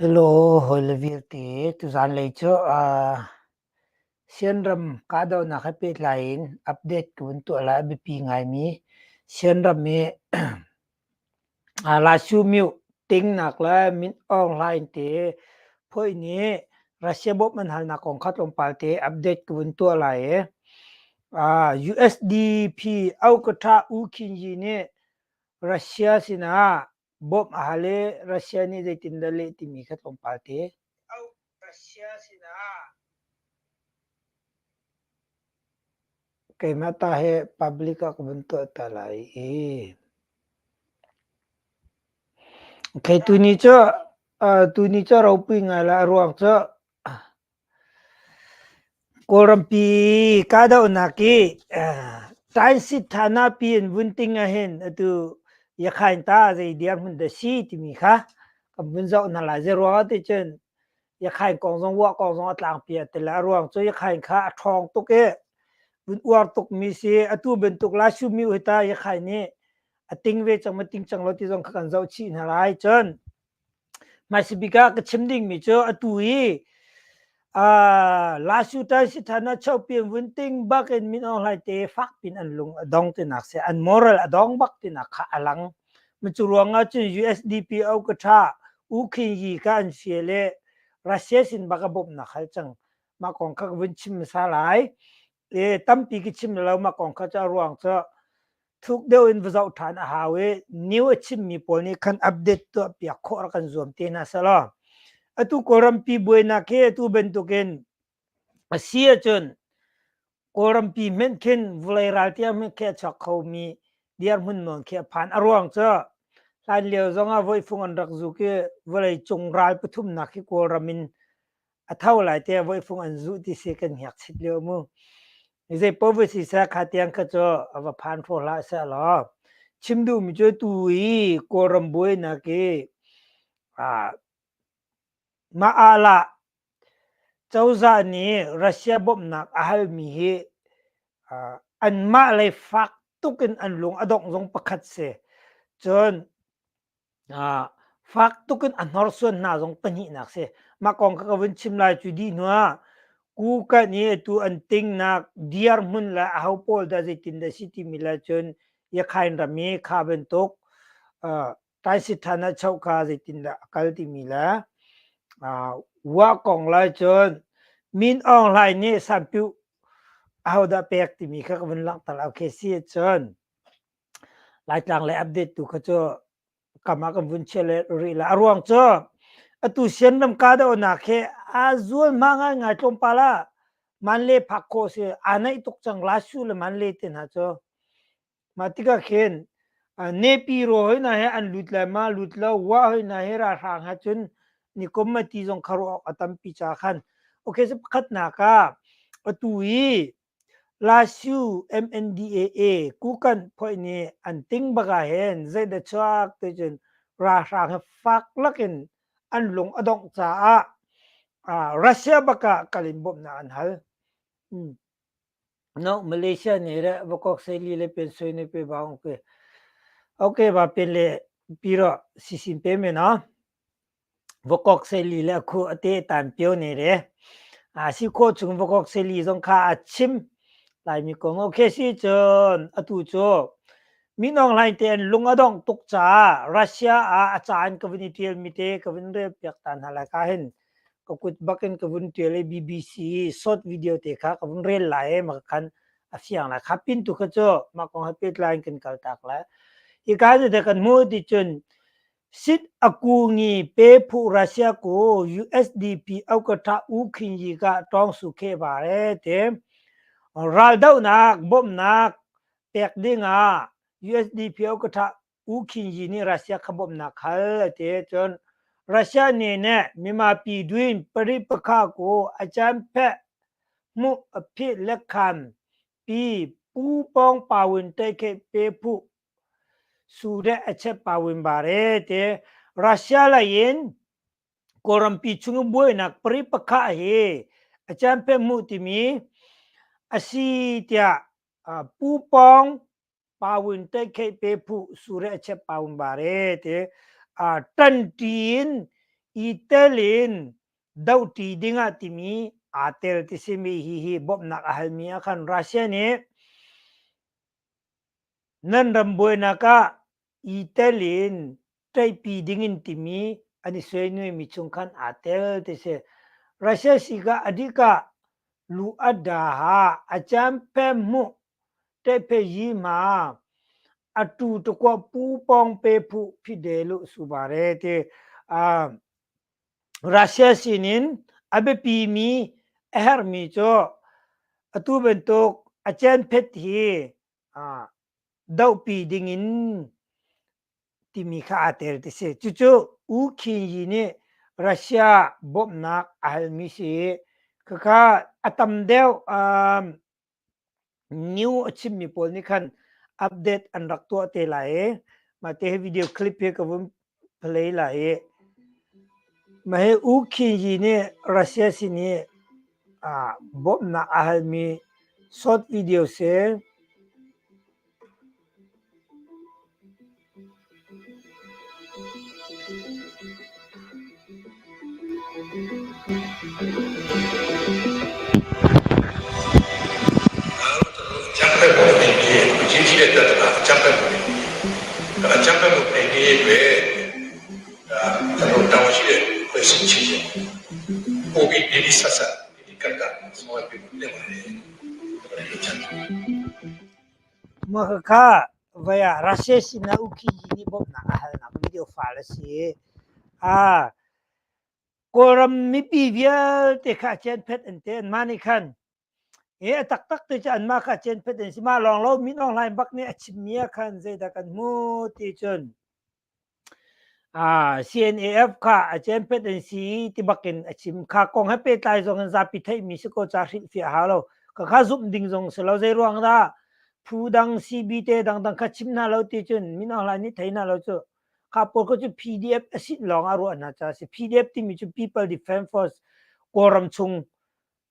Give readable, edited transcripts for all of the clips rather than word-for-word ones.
Hello hawile vialte, tuzanlei cu Sianram kahdohnak he pehtlai in update ka vun tuah lai. A biapi ngaimi Sianram i Lasumyu tingnak le Min Aung Hlaing te phoih nih Russia bawmh an halnak kong kha tlawmpal te update ka vun tuah lai i USDP Okatha U Khin Yi nih Russia sinah bawmh a hal i Russia nih zeitindah leh timi kha tlawmpal te. Russia sinah keimah ta he public ah ka vun tuah ta lai i. Okay, tuni cu tuni cu ropui ngai la a ruang cu Kawlrampi kahdohnak i Tainsit Thanapi in vun ting ahhin atu Yakhain ta zei dirhmun dah si timi kha kan vun zoh hna lai. Zeiruang ah ticun Yakhain kong zong Wah kong zong a tlangpi ah tel. A ruang cu Yakhain kha a ṭhawng tuk i vun uar tukmi si. Atu bantuk Laisumi hi ta Yakhain nih a ting ve cang maw ting cang lo ti zong kha kan zoh chih hna lai. Cun Hmaisabik ah ka chim dingmi cu atu hi Lasutai Sithana Chopin vun ting bak in Min Aung Hlaing te fak pin an lung a dong tinak si an moral a dong bak tinak kha a lang. Cu ruangah cun USDP Okatha U Khin Yi kha an fial i Russia sin bak a bawmhnak hal cang. Mah kong kha ka vun chim hmasa lai. E tampi ka chim lo mah kong kha cu a ruang cu thuk deuh in va zoh ṭhan a hau i new a chimmi pawl nih khan update tuah piak khawh rak kan zuam te hna selaw. Atu Kawlrampi buainak hi atu bantukin a si ahcun Kawlrampi hmenh khin vawlei ral tiang hmenh khi a chuak khomi dirhmun nawn khi a phan. A ruang cu hlan lio zong ah voifung an rak zuk i vawlei cung ral pathumnak hi Kawlram in a tho lai tiah voifung an zuh ti si kan ngakchit lio mu. Zei paoh va si seh kha tiang kha cu a va phan hraw hlah seh law chim duhmi cu tu i Kawlram buainak i mah ah lah cozah nih Russia bawmhnak a halmi hi anmah lei fak tuk in an lung a dongh zong pakhat si. Cun Fak tuk in a hnorsuan hna zong pahnihnak si. Mah kong kha ka vun chim lai cu dih hnuah Kukan i atu an tingnak dirhmun le aho pawl dah zeitindah si timi le cun Yakhain ram i kha bantuk Taisithan ah choh kha zeitindah a kal timi le Wah kong lai cun Min Aung Hlaing nih Sanpiu ahodah pek timi kha ka vun langhter. Okay si cun Laitlang lei update tu kha cu kam ah kan vun chiah le rih la. A ruang cu atu Sianram kahdohnak hi aa zual hma ngaingai tlawmpal ah Manle phak khawh si aa naih tuk cang Lasu le Manle te hna cu. Mah tikah khin Nepi ro hoi hna he an lut lai ma lut lo wa hoi hna he ralhrang he cun nikum ma ti zong kha ruah awk a tampi ca khan. Okay, pakhatnak ah atu i Lasyu MNDAA Kukanh phoih nih an ting bak ahhin zeidah chuak ticun ralhrang hi fak lakin an lung a dongh caah Russia bak ah kal in bawmhnak an hal. No Malaysia nih re vakok seli le pen soi ne pe ba okay. Okay ba pen le piro sisin pe me na. Vakok seli le a khuh a te tan pio ne re. A si khawh chung vakok seli zong kha a chim. Laimi kong okay si cun atu cu Min Aung Hlaing te an lung a dongh tuk caah Russia ah a ca in ka vun i ṭial mi te ka vun rel piak ta hna lai ka hin ka kut bak in ka vun ṭial i BBC short video te kha ka vun rel lai i mah khan a fiang lai. Kha pin tu kha cu mah kong he pehtlai in kan kal tak lai. Hi ka cu kan hmuh ti cun Sit a kungi pe phu Russia ku USDP Okatha U Khin Yi ka tawng su khe ba re te raldohnak bawmhnak pek ding ah USDP Okatha U Khin Yi nih Russia kha bawmhnak hal te cun Russia nih ne mima pi duin pari pakha ku achan phe mu aphi lekhan pi pu pong pawin te khe pe phu Sudeh a chep pawin bare te Russia lei in Kawlrampi chung buainak pari pakha hi a champion hmuh timi a si tiah Pu Pawng Pawin Teikheih pe phu Sure a chep pawin bare te ṭanṭi in I tel in dohṭi dingah timi aa tel ti simi hihi bawmhnak a halmi ah khan Russia nih nan ram buainak ah i tel in ṭaihpi dingin timi an i suainuimi chung khan aa tel ti si. Russia si ka a dih ka lu a da ha a cam phe hmuh ṭaihphe yi ma a tu tukwa pu pong pe phu phi de lu subare ti Russia sinin a biapi mi a herhmi cu atu bantuk a cenphet hi dohpi dingin timi kha aa tel ti si. Cucu U Khin Yi nih Russia bawmhnak a halmi si. Khakha a tam deuh new a chimmi pawl nih khan update an rak tuah te lai i mah te hi video clip hi ka vun play lai i mah hi U Khin Yi nih Russia sin i bawmhnak a halmi short video si. အကြမ်းဖက်မှုနှိမ်နင်းရေးအရေးကြီးတဲ့ပြဿနာအကြမ်းဖက်မှုနှိမ်နင်းရေး။ဒါအကြမ်းဖက်မှုနှိမ်နင်းရေးအတွက်ဒါကျွန်တော်တာဝန်ရှိတဲ့ဖွဲ့စည်းချင်းချင်းပို့ပြီးဒီဒီဆက်ဆက်ဒီဒီကက်ကဆောင်ရွက်ပြီးပြင်ပါတယ်။ဒါလည်းချမ်း Mah khakha vai ah Russia sinah U Khin Yi nih bawmhnak a halnak video file a si. Ah, Kawlram mipi vialte kha a cenphet an ti. Anmah nih khan e a taktak te cu anmah kha cenphet an si. Mah lawng lo Min Aung Hlaing bak nih a chimmi ah khan zeidah kan hmu ti cun CNAF kha a cenphet an si ti bakin a chim. Kha kong he pehtlai zong in zapi theihmi si ko ca hrilhfiah hau lo. Khakha zumh ding zong si lo. Zei ruang dah phu dang CB te dangdang kha chim hna lo ti cun Min Aung Hlaing nih thei hna lo cu. Kha pawl kha cu PDF a sin lawng ah ruah hna caah a si. PDF timi cu People Defence Force Kawlram chung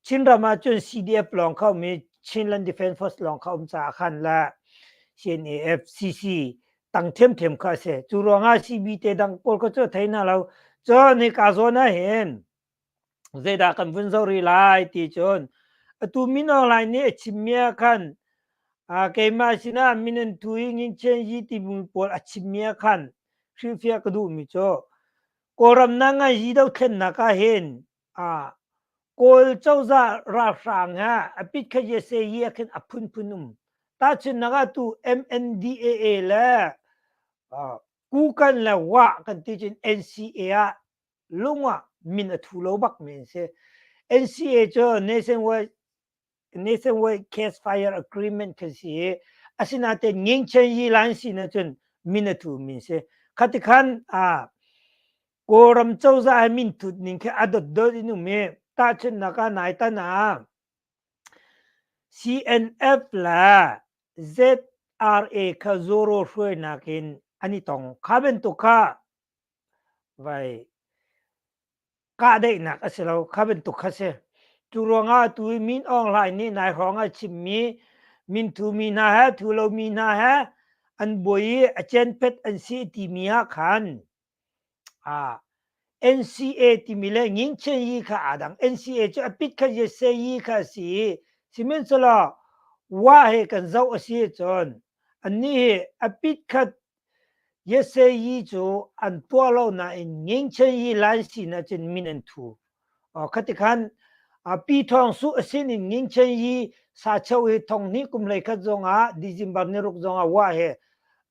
Chinram ah cun CDF lawng kha um i Chinland Defence Force lawng kha um caah khan le CNAF CC tang ṭhiamṭhiam kha a si. Cu ruangah CB te dang pawl kha cu a thei hna lo. Cun hika zawn ah hin zeidah kan vun zoh rih lai ti cun atu Min Aung Hlaing nih a chimmi ah khan keimah sinah min an thu i Nginchen Yi timi pawl a chimmi ah khan hrilhfiah ka duhmi cu Kawlram na ngai yi dothlennak ah hin Kawl cozah ralhrang he a pit kha yese yi ah khin a phunphun um. Tahchunhnak ah tu MNDAA le Kukan le Wah kan ti cun NCA ah lung ah min a thu lo bak mi an si. NCA cu Nationwide Nationwide Case Fire Agreement kan si i asinain Ngingchen Yi Lan si na cun min a thu mi si. Khati khan a Kawlram cozah he min thut ning khi a dotdot in um i tahchunhnak ah nai tan ah CNF le ZRA kha Zoro hruainak in an i tong. Kha bantuk kha vai kahdaihnak a si lo kha bantuk kha si cu ruangah atu i Min Aung Hlaing nih nai hrawng a chimmi minthu mi hna he thu lomi hna he an buai i a cenpet an si timi ah khan NCA timi le Ngingchen Yi kha aa dang NCA cu a pit kha yese yi kha a si i sihmanhsehlaw wa he kan zoh a si cun annih hi a pit khat Yeseyi cu an tuah lo nain Ngingchen Yi Lai sin ahcun min an thu. Khati khan Pi Thawng Su a sin in Ngingchen Yi sacheu hi thong hnih kum hlei khat zong ah December ni ruk zong ah wa he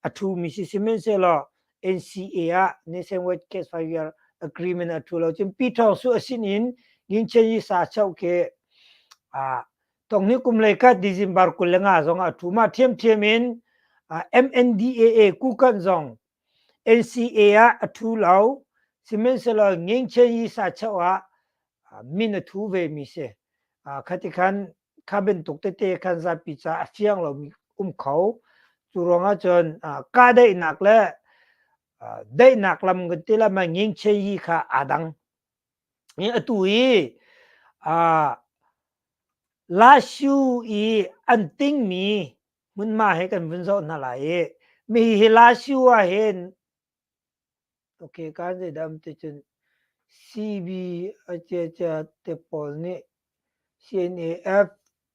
a thu mi si sihmanhsehlaw NCA ah Nationwide Case Fire Agreement a thu lo cun Pi Thawng Su a sin in Ngingchen Yi sacheu khi Tonghnih kum lei khat December 25 zong ah thu. Mah ṭhiamṭhiam in MNDAA Kukan zong NCA ah a ṭhu lo. Sihmanhsehlaw Ngingchen Yi Sacheu ah min a thu ve mi si. Khati khan kha bantuk tete khan zapi ca a fiang lomi um kho. Cu ruangah cun kahdaihnak le daihnak lam kan ti la ma Ngingchen Yi kha aa dang. Atu i Lashu i an tingmi hmunhma he kan vun zoh hna lai i mi hi Lashu ah hin okay kan zei dam ti cun. CB a te pawl nih CNAF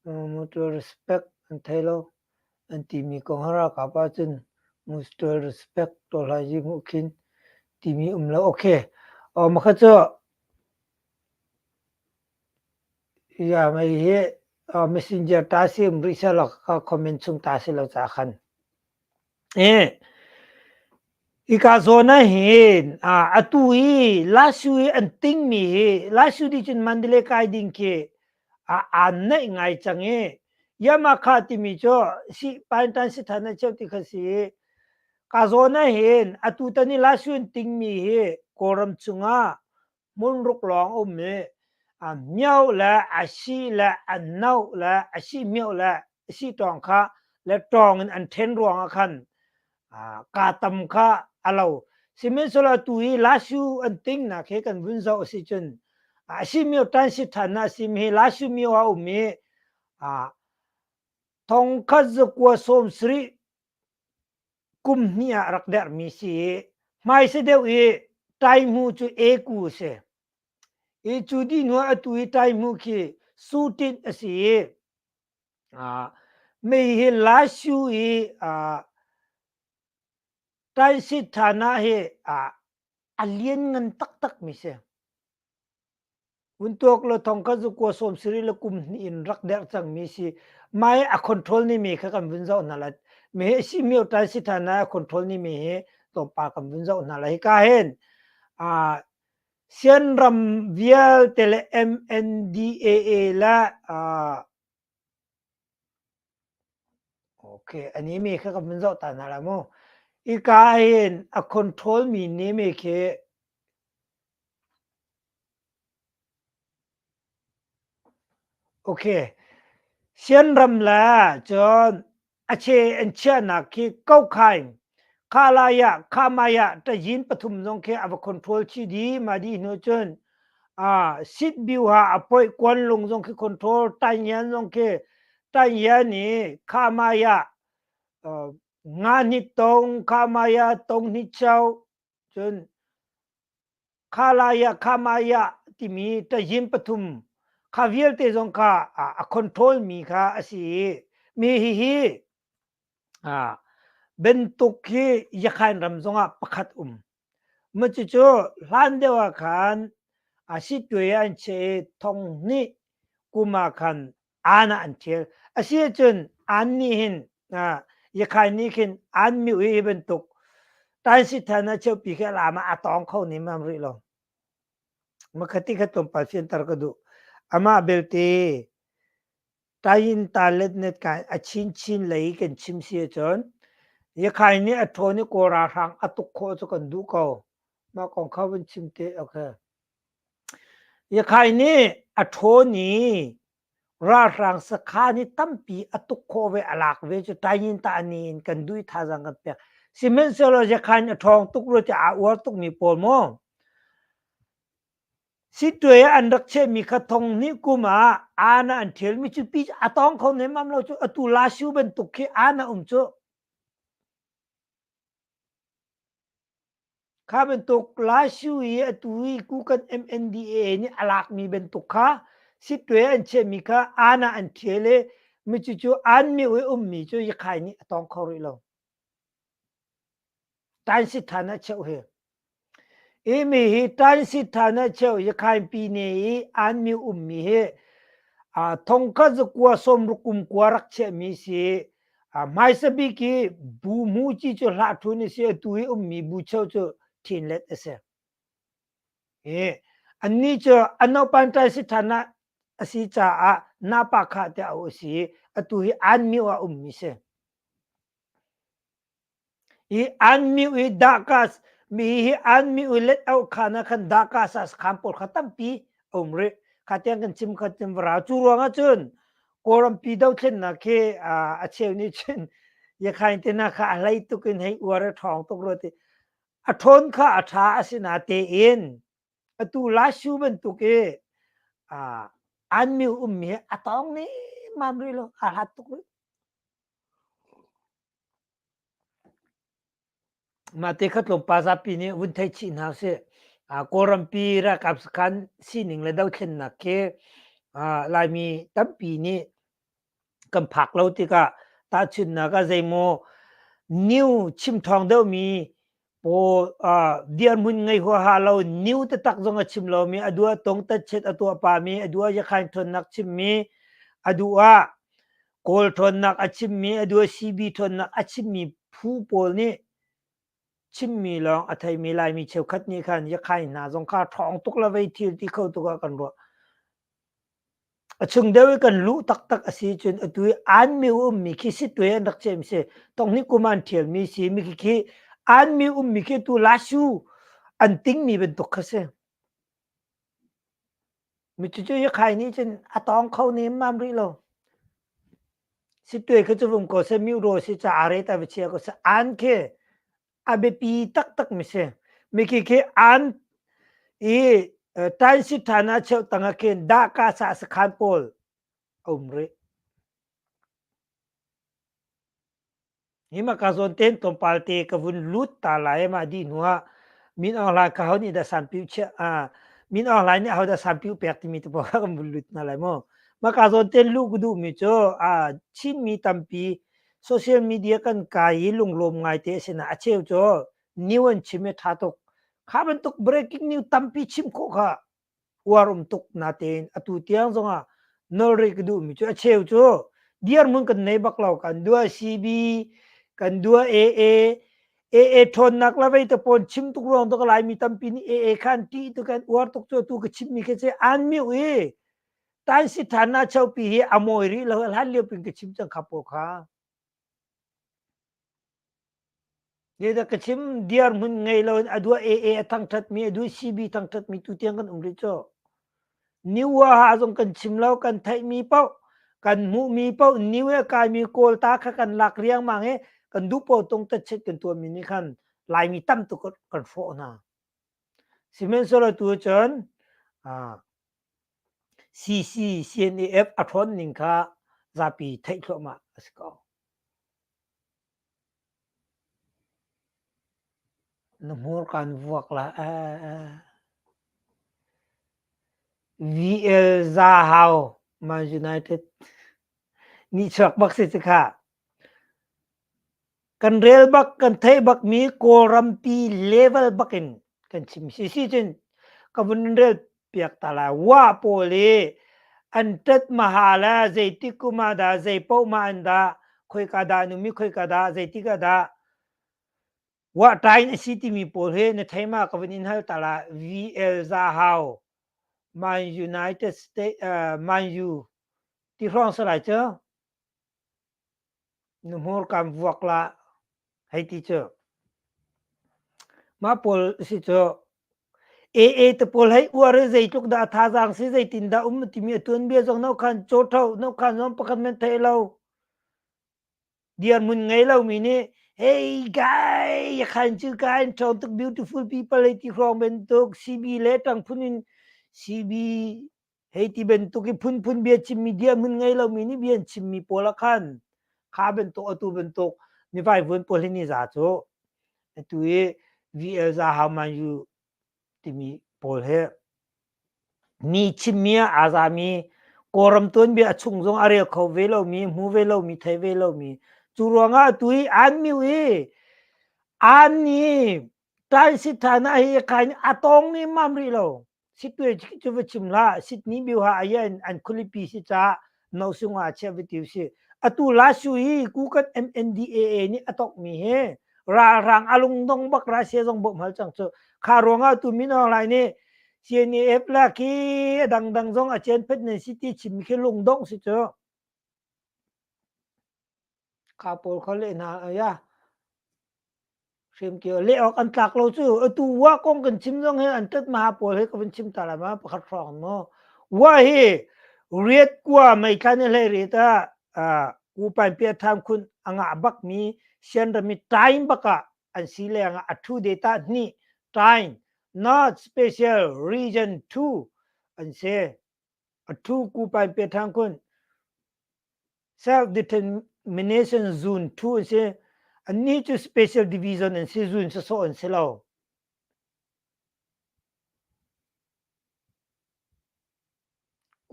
mutual respect an thei lo an timi kong hi ralkap ahcun mutual respect tawlai hmuh khin timi um lo. Okay. Mah kha cu Ya mei hi messenger ta si um rih seh ka comment chung ta si lo ca khan. Hika zawn ahhin atu i Lashu i an tingmi hi Lashu nih cun Mandalay kai ding khi aa naih ngai cang i Yamakha timi cu si Paintan Sithan a cheu ti kha si i ka zawn ahhin atu tan i Lashu an tingmi hi Kawlram chungah hmunruk lawng a um i a mio le a si le a no le a si mio le a si tawng kha le tawng in an then ruangah khan kaa tam kha a lo. Sihmanhsehlaw tu hi Lashu an tingnak he kan vun zoh a si cun a si mio tan si than a si mi hi Lashu mio a um i thongkhat zakua sawm sarih kum hnih ah rak derhmi si i hmaisa deuh i Taihmu cu Eku a si. I cu dih hnu ah atu i Taihmu khi Sutin a si i mei hi Lashu i Taisit Thana hi a lianngan taktakmi si. Vuntuak law thong kha zu kua sawm sarih le kum hnih in rak derh cangmi si. Mai a control ni mi kha kan vun zoh hna la. Mi hi si mio tai si than a control ni mi hi tlawmpal kan vun zoh hna la. Hika hin Sianram vialte le MNDAA le Okay, ani mi kha kan vun zoh ta hna la mu. Hika hin a control mi ni mi khi Okay. Sianram le cun a che an chiahnak khi Kokhaing, Khalaya, Khamaya, Tayin pathum zong khi a va control chih dih. Mah dih hnu cun sit biuha a poih Kuanlung zong khi control, Tainyan zong khi Tainyan i Khamaya, Nga Hnit Tong, Khamaya, Tong Hnit Chau, cun Khalaya Khamaya timi tazin pathum kha vialte zong kha a control mi kha a si i mi hihi bentuk hi Yakhain ram zongah pakhat um. Mu cucu hlan deuh ah khan a sitwe an che i thong hnih kum ah khan aan ah an ṭhial. A si ahcun aan nih hin Yakhain nih khin aan mi ui hi bantuk Tansithan ah cheupi khi a lam ah a tawng kho nim am rih lo. Makhati kha tlawmpal fianter ka duh. Amah belte Tayin ta let net kai a chinchin lei kan chim si ahcun Yakhain nih a ṭhawn i Kawl ralhrang a tuk khawh cu kan duh ko. Mah kong kha vun chim te. Okay. Yakhai nih a ṭhawn i ralhrang sakhan hi tampi a tuk khawh ve a lak ve cu Tayin ta ni in kan duh i thazaang kan pek. Sihmanhsehlaw Yakhain a ṭhawng tuk rua tiah aa uar tukmi pawl maw Sittwe ah an rak chiahmi kha thong hnih kum ah aan ah an ṭhialmi cu pi a tawng kho nemmam lo cu atu Lashu bantuk khi aan a um cu. Kha bantuk Lashu i atu i Kukan MNDAA nih a lakmi bantuk kha sittwe an chiahmi kha aan ah an ṭhial i micucu aan mi i ummi cu Yakhai nih a tawng kho rih lo. Tansithan ah cheuh hi. Hi mi hi Tansithan ah cheuh Yakhai pine i aan mi ummi hi thongkhat zakua sawmruk kum kua rak chiahmi si. Hmaisa bik hi bu mu ci cu hlah ṭhun a si atu hi ummi bu cheu cu ṭhinlet a si. Hi annih cu anopan Tansithan ah a si caah napa kha tiah auh a si i atu hi an mio ah ummi si. I an mi i dahkas mi hi an mi i let au khan ah khan dahkas ah sakhan pawl kha tampi a um rih. Kha tiang kan chim kha cun vara cu ruangah cun Kawlrampi dothlennak khi a cheu nih cun Yakhain te hna kha a hlei tuk in hei uar a ṭhawng tuk rua ti. A ṭhawn kha a ṭha a si na tein atu Lashu bantuk i an mi ummi hi a tawng nemmam rih lo a hlat tuk rih. Mah te kha tlawmpal zapi nih vun thei chih hna usih. Kawlrampi ralkap sakhan sining le dothlennak khi Laimi tampi nih kan phak lo tikah tahchunhnak ah zeimaw new chim thawng deuhmi pawl dirhmun ngei huaha lo new taktak zong a chim lomi a duh ah tong tatchet a tuah pami a duh ah Yakhain ṭhawnnak chimmi a duh ah Kawl ṭhawnnak a chimmi a duh ah CB ṭhawnnak a chimmi phu pawl nih chimmi lawng a theimi Laimi cheukhat nih khan Yakhain hna zong kha ṭhawng tuk le vei thil ti kho tuk ah kan ruah. A chung deuh i kan luh taktak a si cun atu i an mi ummi khi sitwe an rak cem si. Tonghnih kum an ṭhialmi si. Mi khi an mi ummi khi tu Lasu an tingmi bantuk kha si. Mi cucu Yakhai nih cun a tawng kho nemmam rih lo. Sitwe khi cu vung ko seh, miuro si ca are ta va chia ko seh. An khi a biapi taktak mi si. Miki khi an i Tainsi Thana cheu tang ah khin Dahka sa sakhan pawl a um rih. Hi ma ka zawn ten tlawmpal te ka vun lut ta lai ma di hnu ah Min Aung Hlaing ka ho nih dah sanpiu chia a Min Aung Hlaing nih ho dah sanpiu pek timi te pawl kan vun lut hna lai mu. Ma ka zawn ten lu ka duh mi cu a Chinmi tampi Social media kan kai i lunglawm ngaite a si na a cheu cu new an chim i ṭha tuk. Kha bantuk breaking news tampi chim khawh kha uar um tuk natein atu tiang zongah nawl rih ka duhmi cu a cheu cu dirhmun kan nei bak lo kan dua CB kan dua AA AA ṭhawnnak la vei te pawn chim tuk ruang tuk Laimi tampi nih AA khan ṭih tuk kan uar tuk cu atu ka chimmi khi cu an miu i Tan si ṭhan na chopi hi a mawi rih lo hlan lio pin ka chim cang kha pawl kha. Zeidah ka chim dirhmun ngei lo in a duah AA a thangṭhat mi a duh CB thangṭhat mi tu tiang kan um rih cu. New ha zong kan chim lo kan theih mi paoh kan hmuh mi paoh new a kai mi kawl ta kha kan lak riangmang i kan duh paoh tung tat kan tuah mi nih khan Laimi tam tuk kan hrawh hna. Sihmanhsehlaw tu cun CC-CNAF a ṭhawn ning kha zapi theih thluahmah a si ko. Na hmur kaan vuak la. VL Zahau Man United nihchuak bak si cikha. Kan rel bak, kan theih bakmi Kawlrampi level bakin kan chim. Si si cun ka vun rel piak ta lai. Wa pawl i an tet maha le zeitik kum ah dah, zei paoh ma an dah, khoika dah an um i khoika dah, zeitik ah dah wa tain a si timi pawl hi na thei ma ka vun in hal ta lai. VL Zahau, Man United State, Man U ti hrawng salai cu. Na hmurka vuak la hei ti cu. Mah pawl si cu AA te pawl hei uar i zeitluk dah a thazaang si zeitin dah um timi a tuanbia zong no khan caw tho no khan zong pakhat men thei lo. Dirhmun ngei lomi nih hey guy yakhan cu kai ṭhawng tuk beautiful people hei ti hrawng bantuk CB le ṭang phun in CB Hei ti bantuk i phunphun bia chimmi dirhmun ngei lomi nih bia an chimmi pawl ah khan kha bantuk atu bantuk mivaivuan pawl hi ni za cu atu i VL za how man you timi pawl hi mi chimmi ah aa zami Kawlram tuanbia a chung zong a rel kho ve lomi hmu ve lomi thei ve lomi cu ruangah atu i an miu i an ni tai si than ah hi kai a tong ni mam rih lo Sitwe cu va chim hlah, Sydney biuha ayan an khualipi si caah nosung ah chia va ti si. Atu lasu hi kukan MNDAA nih a tokmi hi ralhrang a lungdong bak Russia zong bawmh hal cang cu. Kha ruangah tu Min Aung Hlaing nih CNAF la khi a dangdang zong a cian phet nan si ti chimmi khi lungdong si cu. Kha pawl kha leh hna ya. Hriamkio leh awk an tlak lo cu atu wa kong kan chim zong hi an tat maha pawl hi ka vun chim ta lai ma pakhat hrawng mu wa hi riat kua meithla ni hlei rit ah ku pain pia tham khun a ngah bak mi sianrami time bak ah an si leng ah a thu data hnih time not special region 2 an si a thu ku pain pia tham khun Self-determination zone 2 an si. Annih cu special division an si, zone sawsawh an si lo.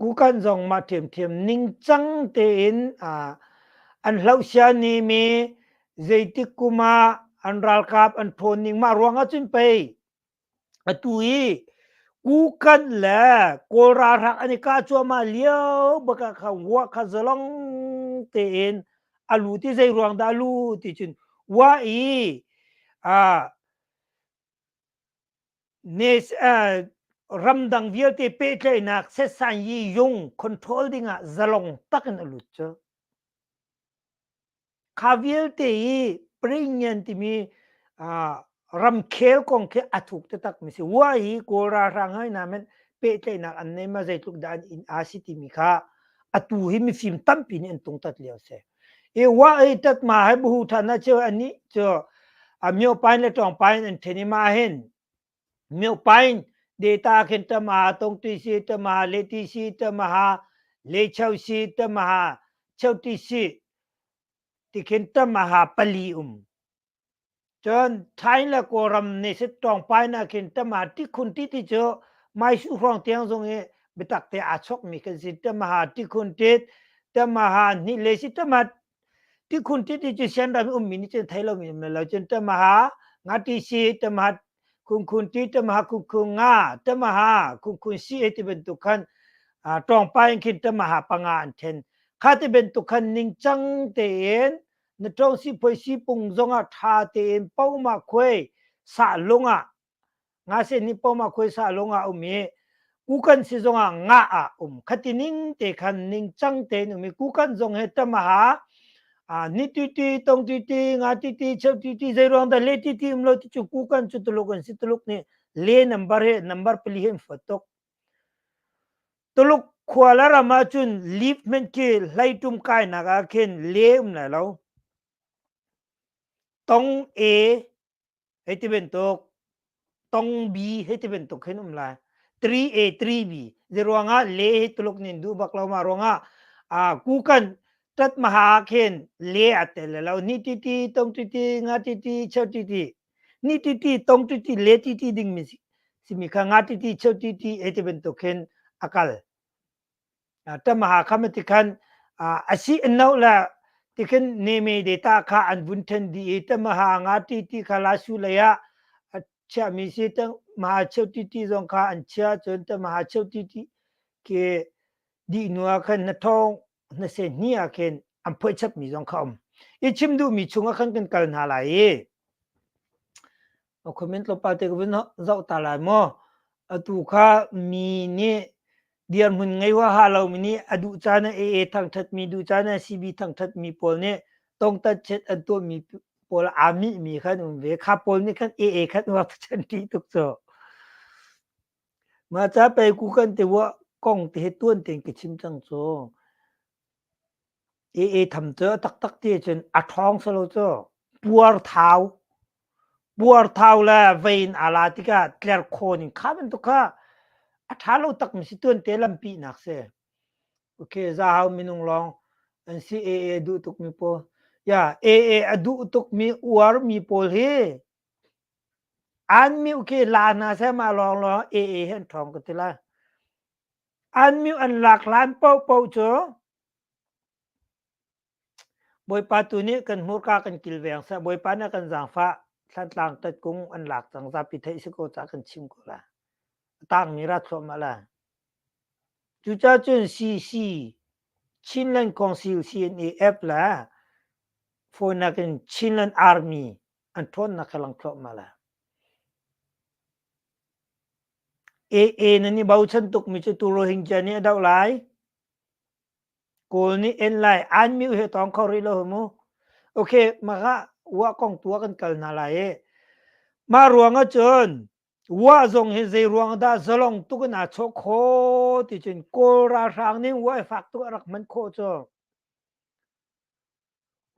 Kukan zong mah ṭhiamṭhiam ningcang tein an hlohsia ni mi zeitik kum ah an ralkap an ṭhawn ning mah ruang ah cun pei atu i Kukan le Kawl ralhrang an i kah cuahmah lio bak ah khan wa kha zalong tein a lu ti zei ruang dah a lu ti cun wa i ramdang vialte pehtlaihnak setsan yi yung control dingah zalong takin a lut cu. Kha vialte i Pringian timi ramkhel kong khi a thuk taktak mi si. Wa hi Kawl ralhrang hai na men pehtlaihnak an nei ma zeitluk dah an in a si timi kha atu hi mifim tampi nih an tungtat lio si. I wa i tat ma hai buhu than na cheu ani cu a myo pain le tong pain an then i ma hin myo pain data khin ta ma tong ti si ta ma le ti si ta ma ha le cheu si ta ma ha cheu ti si ti khin ta ma ha pali um Cun Thai le Kawlram nih sittawngpai ah khin tama tikhun ti ti cu Maisu hrawng tiang zong i biatak te aa chawkmi kan si. Tamaha tikhun tit, tamaha hnih le si tama tikhun tit ti cu Sianram i ummi nih cun thei lomi um lo. Cun tamaha ngati si, tamaha khunkhun ti, tamaha khunkhun nga, tamaha khunkhun si ti bantuk khan tawngpai in khin tamaha panga an then. Kha ti bantuk khan ningcang tein Na ṭong sipuai sipung zongah ṭha tein poma khuai sah lung ah ngase nih poma khuai sah lung ah um i kukan si zongah nga ah um. Khati ning te khan ningcang tein um i kukan zong he tamaha ni ti ti tong ti ti nga ti ti cheu ti ti zeiruang dah le ti ti um lo ti cu kukan cu Tuluk an si. Tuluk nih le number he number pali he an fuat tuk. Tuluk khua le ram ahcun leaf hmanh khi hleitum kainak ah khin le um lai lo. Tong A hei ti bantuk, tong B hei ti bantuk khin um lai. 3A, 3B. Zeiruangah le hi Tuluk nih an duh bak lo mah ruangah kukan tat maha khin le a tel lo. Ni ti ti, tong ti ti, nga ti ti, cheu ti ti. Ni ti ti, tong ti ti, le ti ti dingmi simi kha nga ti ti cheu ti ti ei ti bantuk khin a kal. Tamaha kha ti khan a si no la ti khin neme data kha an vun then di i tamaha nga ti ti kha la su lei ah a chiahmi si tamaha cheu ti ti zong kha an chia cun tamaha cheu ti ti ke dih hnu ah khan na thong na se hni ah khin an phoih chapmi zong kha um. I chim duhmi chung ah khan kan kal hna lai i Comment tlawmpal te ka vun zoh ta lai maw? Atu kha mi nih dirhmun ngei huaha lomi nih a duh caan ah AA thangṭhatmi, duh caan ah CB thangṭhatmi pawl nih tongtat chet an tuahmi pawl aa mihmi khan um ve. Kha pawl nih khan AA khan uar chan ṭih tuk cu. Mah ca pei ku kan ti wa kong te hi tuan tein ka chim cang cu. AA tham cu a taktak ti ahcun a ṭhawng si lo cu. Puarthau. Puarthau le vei in aa la tikah tlerkhawn in kha bantuk kha a ṭha lo takmi si tuante lampinak si. Okay, zahau minung lawng an si AA duh tukmi pawl. Ya, AA a duh tukmi uarmi pawl hi an miu khi la hna seh mah lawnglawng AA hi an ṭhawng ka ti lai. An miu an lak hlan paohpaoh cu Bawipa tu nih kan hmurka kan kilveng seh. Bawipa nih a kan zaangfah. Thlantlang tatkung an lak cang zapi theih si ko caah kan chim ko lai. A tangmi ra thluahmah lai. Cucaah cun CC Chinland Council CNAF le fawinak in Chinland Army an ṭhawnnak kha lang thluahmah lai. AA nan i bochan tukmi cu tu Rohingya nih a doh lai. Kawl nih en lai. An miu he tawng kho rih lo mu. Okay, mah wa kong tu ah kan kal hna lai i. Mah ruang ah cun wa zong hi zei ruang dah zalong tuk in aa chawh khawh ti cun Kawl ralhrang nih wa i fak tuk a rak hman khawh cu.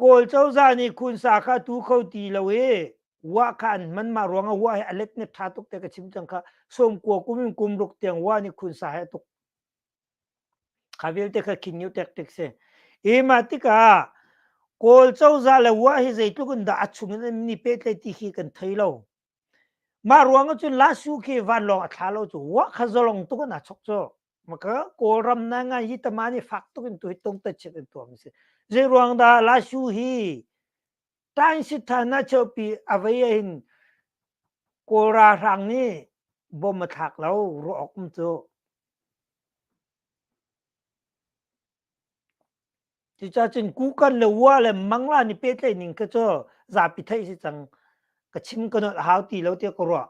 Kawl cozah nih khunsa kha tu kho ti lo i wah kha an hman mah ruangah wah hi a let nek ṭha tuk te ka chim cang kha sawmkua kum in kum ruk tiang wah nih khunsa he a tuk kha vialte kha khin nyu tek tek si i mah tikah Kawl cozah le wah hi zeitluk in dah a chung in an ni pehtlaih ti khi kan thei lo mah ruangah cun lasu khi vanlawng a thla lo cu wah kha zalong tuk in aa chok cu. Maka Kawlram na ngai hi tama nih fak tuk in tu hi tung ta chet in tuam si. Zei ruang dah Lashu hi tain si than na cheupi avei hin Kawl ralhrang nih bom a thlak lo ruah awk um cu. Cucaah cun Kukan le Wa le Mangla nih pehtlaih ning kha cu zapi theih si cang. Ka chim ka nolh hau ti lo tiah ka ruah.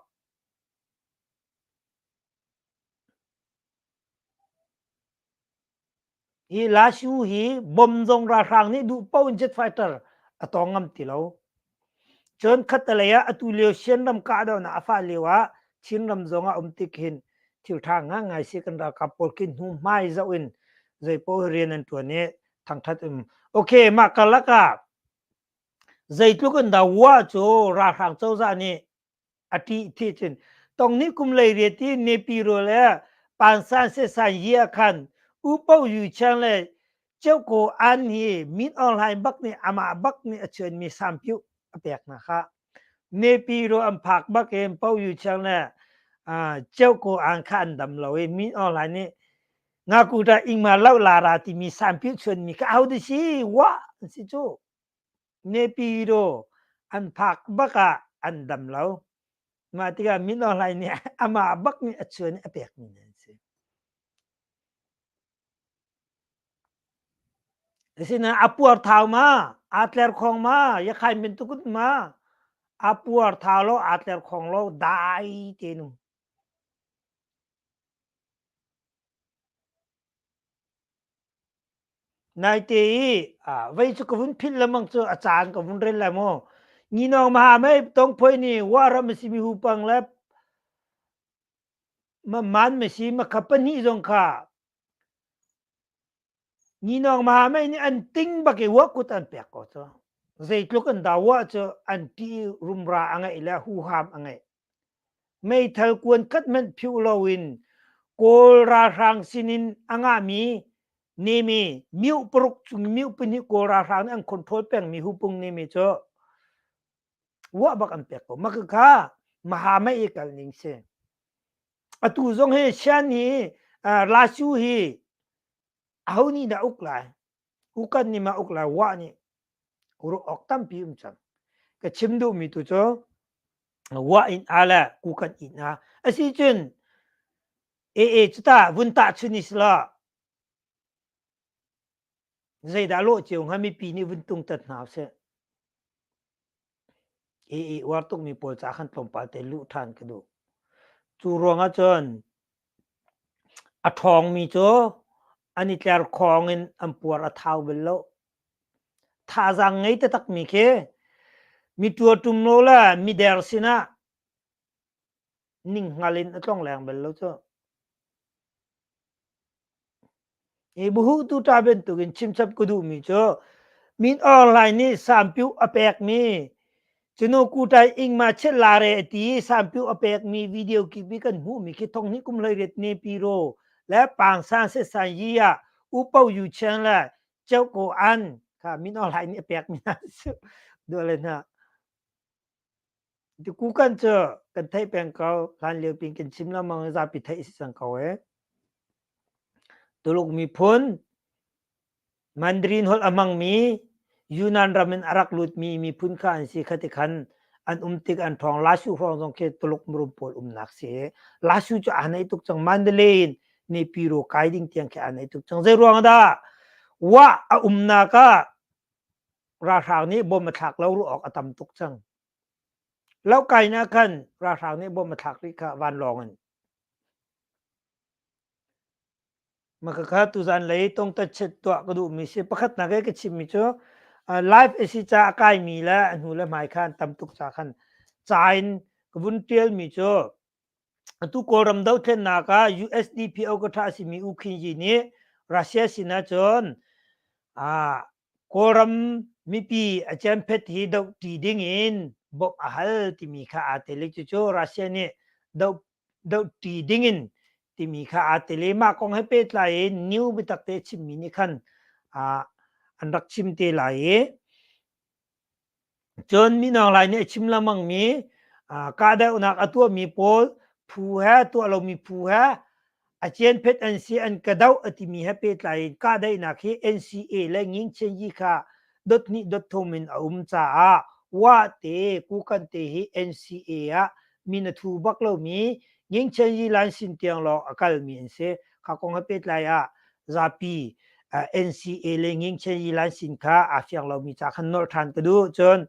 Hi Lashu hi bom zong ralhrang nih duh paoh in jet fighter a tawng ngam ti lo. Cun khattelei ah atu lio Sianram kahdohnak a fah lio ah Chinram zong ah um tik hin thil ṭha ngangai si kan ralkap pawl khi hnu hmai zoh in zeipaoh rian an ṭuan i thangṭhat um. Okay, mah karlak ah zeitluk in dah Wa cu ralhrang cozah nih a ṭih thi cun tong nih kum lei riat i Nepiro le Pansan se san yi ah khan U Po Yu Chang le Cheu Ko An hi Min Aung Hlaing bak nih amah bak nih a chuanmi sampyu a pek hna kha. Nepiro an phak bak in Po Yu Chang le Cheu Ko An kha an dam lo i Min Aung Hlaing nih Ngakuta ingma lo lara timi sampyu chuanmi kha ahodah si wah an si cu. Nepiro an phak bak ah an dam lo. Mah tikah Min Aung Hlaing nih amah bak nih a chuan i a pekmi an si. Asinain a puar thau ma, aa tler khong ma, yakhai bantuk ma, a puar thau lo, aa tler khong lo, dai tein um. Naite i vei cu ka vun philh lengmang cu a caan ka vun rel lai maw. Nginawng maha mei tongphoi nih Waram a simi hupang le man ma si makha pahnih zong kha Nginawng maha mei nih an ting bak i wa kut an pek ko cu. Zeitluk an dah wa cu an ṭih rumra a ngeih le huham a ngeih. Meithal kuan khat hmanh phiuh loin Kawl ralhrang sinin a ngahmi nemi mioh paruk chung mioh pahnih Kawl ralhrang nih an control pengmi hupung nemi cu wah bak an pek ko. Mah kha maha mei i kal ning si. Atu zong hi Shan hi Lasu hi aho nih dah uk lai? Ukan nih ma uk lai? Wah nih ruah awk tampi um cang. Ka chim duhmi tu cu wah in a le kukan in a asi cun ee cu ta vun tah chun is la zeidah lawh cio hnga mipi nih vun tung tat hna seh ee uar tukmi pawl ca khan tlawmpal te luh ṭhan ka duh cu ruangah cun a ṭhawngmi cu an i tler khawng in an puar a thau bal lo Thazaang ngei taktakmi khi mi ṭuaṭum lo le mider sinah ninghngal in a tlongleng bal lo cu. Hi buhu tu ṭa bantukin chimchap ka duhmi cu Min Aung Hlaing nih sampiuh a pekmi cunu kutai ingma chet lare a ti i sampiuh a pekmi video kip i kan hmuhmi khi thong hnih kum 18 ne piro le Pangsan Sesan Yi ah U Po Yu Chen le Ceu ko an kha Min Aung Hlaing nih a pekmi hna cu duh le hna. Kukan cu kan theih peng ko hlan lio pin kan chim lengmang zapi theih si cang ko e. Tuluk miphun Mandarin holh a hmangmi Yunnan ram in a rak lutmi miphun kha an si khati khan an um tik an ṭhawng Lasu hrawng zong khi Tuluk mirum pawl umnak si. Lasu cu aa naih tuk cang Mandalay in Nepiro kai ding tiang khi aa naih tuk cang. Zei ruang dah wah a umnak ah ralhrang nih bom a thlak lo ruah awk a tam tuk cang. Lo kai na khan ralhrang nih bom a thlak rih kha vanlawng in. Makakha tuzan lei tongtatchet tuah ka duhmi si pakhatnak i ka chimmi cu live a si ca a kaimi le a hnu le hmai kha an tam tuk ca khan ca in ka vun ṭialmi cu atu Kawlram dothlennak ah USDP ka a simi U Khin Yi nih Russia sinah cun Kawlram mipi a cianphet hi dohṭi ding in bawmh a hal timi kha aa tel i cucu Russia nih doh dohṭi ding in timi kha aa tel i mah kong he pehtlai in new biatak te chimmi nih khan an rak chim te lai i Cun Min Aung Hlaing nih a chim lengmangmi kahdohnak a tuahmi pawl phu he tuah lomi phu he A cianphet an si an ka doh a timi he pehtlai in kahdaihnak hi NCA le Ngingchenyi kha dot hnih dot thum in a um caah Wa te Kukan te hi NCA ah min a thu bak lomi Ngingchenyi lansin tiang lawng a kalmi an si. Kha kong he pehtlai ah zapi NCA le Ngingchenyi lansin kha aa fiang lomi ca khan nolh ṭhan ka duh. Cun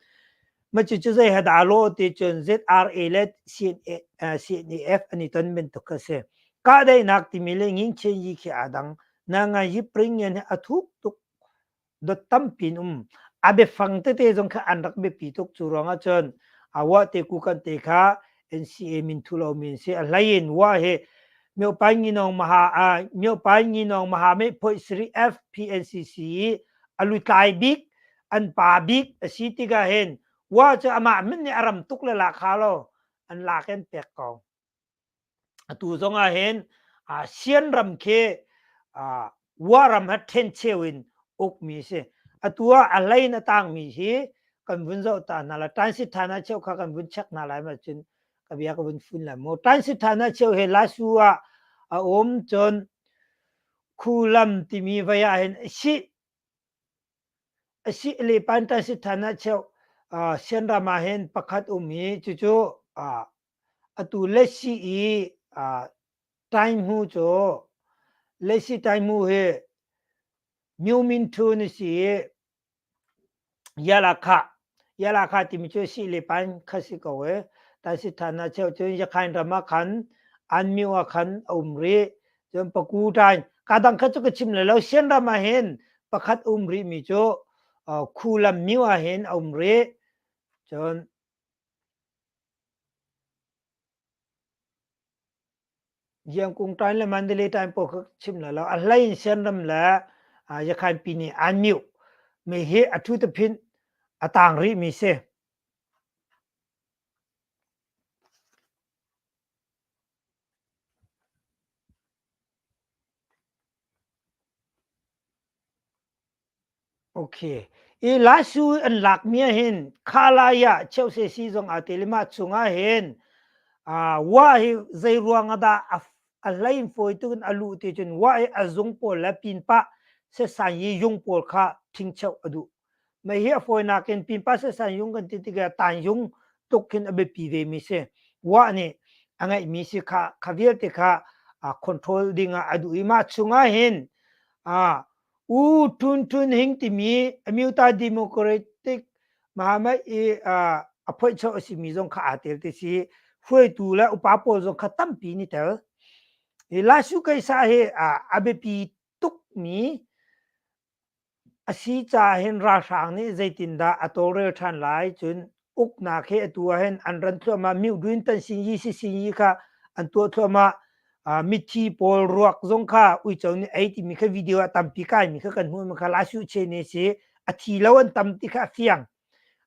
Mah cucu zei he dah lawh ti cun ZRA le CNAF an i ton bantuk kha a si. Kahdaihnak timi le ngingchin khi aa dang. Na ngai hi pring hi a thuk tuk dot tampi in um. A biafang tete zong kha an rak biapi tuk. Cu ruangah cun a wa te ku kan te kha NCA min thu lo min si. A hlei in wa hi Myopai Nginong Maha Myopai Nginong Maha Mei Phoi Sri FPNCC i a lutlai bik an pa bik a si tikah hin wa cu amah min nih a ram tuk le la kha lo an lak in pek ko. Atu zong ah hin Sian ram khi wa ram ha then cheu in ukmi si. Atu ah a hlei in a tangmi hi kan vun zoh ta hna la transit thana cheu kha kan vun check hna lai ma cun ka bia ka vun fun lai mu. Transit thana cheu he lasu ah a um cun khulam timi vai ah hin si A si le Pantasithan ah cheu Sianram ah hin pakhat um i cucu atu Lesi i Tainghmu cu Lesi Tainghmu hi Myo Min Htun a si i Yalakha Yalakha timi cu si le pan kha si ko i Tasithan ah cheu cun Yakhain ram ah khan Anmyo ah khan a um rih. Cun paku ṭain ka dang kha cu ka chim lai lo. Sianram ah hin pakhat um rihmi cu Khulam myo ah hin a um rih. Cun Giangkung ṭain le Mandalay ṭain pawl kha chim lai lo. A hlei in Sianram le Yakhain Pine an myo mi hi a ṭhu taphin a tang rihmi si. Okay. I Lasu an lakmi ah hin Khalai ah Cheuse si zong aa tel i mah chung ah hin wa hi zei ruang ah dah a hlei in fawi tuk in a luh ti cun wa hi a zung pawl le pinpah sesan yi yung pawl kha ṭhingcheuh a duh. Mei hi a fawinak in pinpa sesan yung kan ti tikah tanyung tuk khin a biapi ve mi si. Wa nih a ngeihmi si kha kha vialte kha control ding ah a duh i mah chungah hin U Tun Tun Hing timi Amyota Democratic Mahamad i a phoihchoh a simi zong kha aa tel ti si. Hruaitu le upa pawl zong kha tampi ni tel. Hi Lasu Kaisa hi a biapi tukmi A si caah hin ralhrang nih zeitindah a tawlrel ṭhan lai? Cun uknak hi atu ah hin an ran thluahmah. Myoduin Tansinyi Sisinyi kha an tuah thluahmah. Mithi pawl ruak zong kha uico nih ei timi kha video ah tampi kaimi kha kan hmuh mi kha Lasiu Che ne si. A thi lo an tam ti kha a fiang.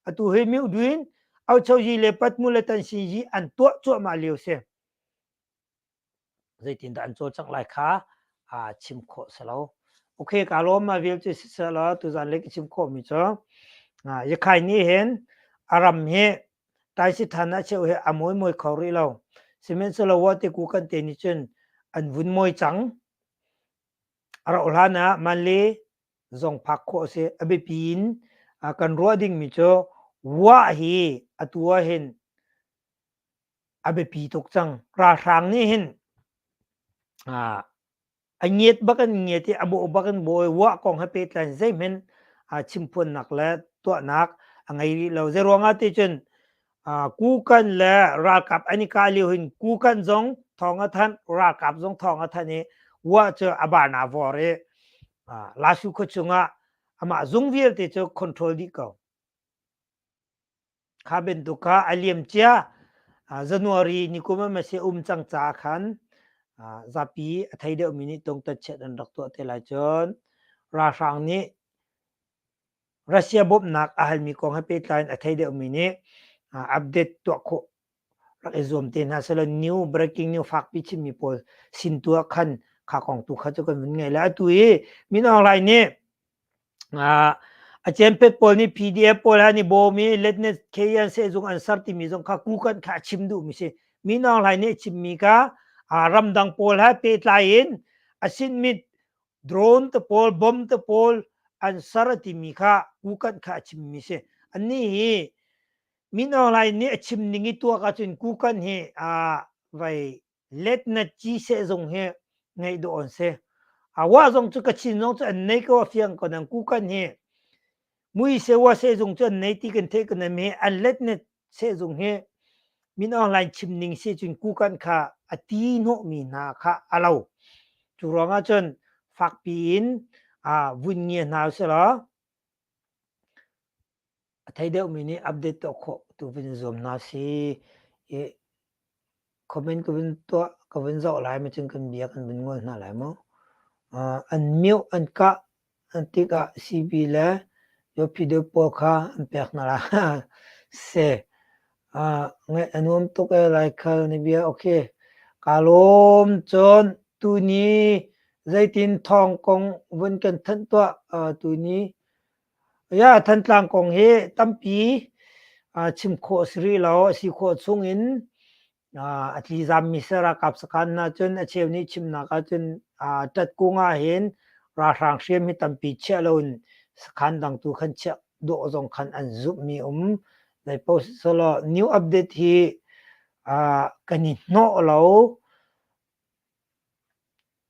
Atu hi Myoduin Auchoyi le Patmu le Tansinyi an tuah cuahmah lio si. Zeitindah an cawlcangh lai kha aa chim khawh si lo. Okay, ka lawm ma vial cu siseh law tuzan le ka chim khawhmi cu Yakhai nih hin a ram hi Taisithan ah cheu hi a mawi mawi kho rih lo. Sihmanhsehlaw wa te ku kan te nih cun an vun mawi cang. A rauh hlan ah Manle zong phak khawh a si. A biapi in kan ruah dingmi cu wa hi atu ah hin a biapi tuk cang. Ralhrang nih hin a ngiat bak in ngiat i a bawh bak in bawh i wah kong he pehtlai zeihmanh chimphuannak le tuahnak a ngei rih lo. Zeiruangah ti cun Kukan le ralkap an i kah lio hin Kukan zong thawng a thanh, ralkap zong thawng a thanh i wah cu a bana vor i Lasu khua chungah amah zung vialte cu control dih ko. Kha bantuk kha a liam cia January ni kum ah si um cang caah khan zapi a thei deuhmi nih tungtatchiat an rak tuah te lai. Cun ralhrang nih Russia bawmhnak a halmi kong he pehtlai in a thei deuhmi nih update tuah khawh rak i zuam te hna sehlaw new breaking new fakpi chimmi pawl sin tu ah khan kha kong tu kha cu kan vun ngei lai. Atu hi Min Aung Hlaing nih A cempet pawl nih PDF pawl he an i bawm i letnet KN sehzung an ser timi zong kha kukan kha a chim duhmi si. Min Aung Hlaing nih a chimmi kha Ramdang pawl he pehtlai in a sinmit drone te pawl, bomb te pawl an ser a timi kha Kukan kha a chimmi si. Annih hi Min Aung Hlaing nih a chim ning i tuak ahcun Kukan hi vai let na ci sehzung hi ngeih dawh an si. Wa zong cu Kachin zong cu an nei ko a fiang ko nang Kukan hi mui se wa sehzung cu an nei ti kan theih ko nam hi an let na sehzung hi Min Aung Hlaing chim ning si cun Kukan kha a ti hnawhmi hna kha a lo. Cu ruangah cun fakpi in vun ngia hna usih A thei deuhmi nih update tuah khawh tu vun zuam hna si i comment ka vun tuah ka vun zoh lai ma cun kan bia kan vun ngol hna lai mu. An mioh an kah an tikah CB le Yophido pawl kha an pek hna lai. Se ngaih a nuam tuk ee Laikhal na bia okay. Kaa lawm cun tuni zeitin thawng kong vun kan thanh tuah tuni Ya, Thantlang kong hi tampi chim khawh a si rih lo. A si khawh chungin a tlizammi seh ralkap sakhan hna cun a cheu nih chimnak ahcun ṭatkung ahhin ralhrang hriam hi tampi chiah loin sakhan dang tu khan chiah dawh zong khan an zumhmi um. Zeipaoh siselaw new update hi kan i hnawh lo.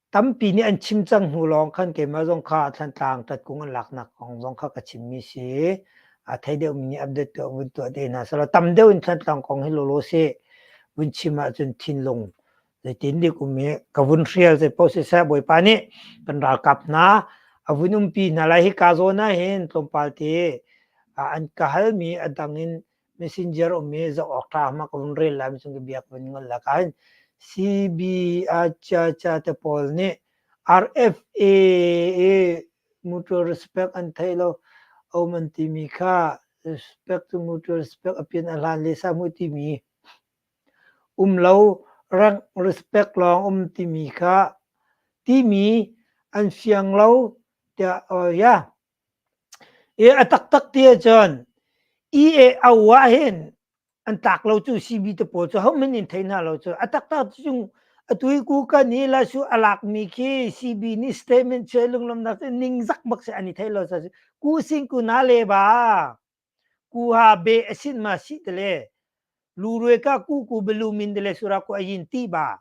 Tampi nih an chim cang hnu lawng khan keimah zong kha Thantlang tatkung an laknak kong zong kha ka chimmi si. A thei deuhmi nih update tuah vun tuah te hna selaw tam deuh in Thantlang kong hi lawlaw seh vun chim ahcun thinlung zeitin dik um i ka vun hrial zei paoh siseh Bawipa nih kan ralkap hna a vun umpi hna lai hi ka zawn ah hin tlawmpal te an ka halmi a dang in messenger um i zoh awk ṭha ma ka vun rel lai macun ka biak vun ngol la ka hin CB acha cha te pawl nih RFA i mutual respect an thei lo om an timi kha respect to mutual respect apian a hlan le sa mu timi um lo rank respect lawng um timi kha timi an fiang lo tiah oh yeah I a taktak ti ahcun EAO ah hin an tlak lo cu CB te pawl cu hohmanh in thei hna lo cu. A taktak cu atu hi Kukan hi Lasu a lakmi khi CB nih statement chuah lunglawmhnak cu ningzak bak si an i thei lo ca cu. Ku sing ku na le ba ku ha be a sin ma si tele lu rue ka ku ku belu min tele sura ku ayin ti ba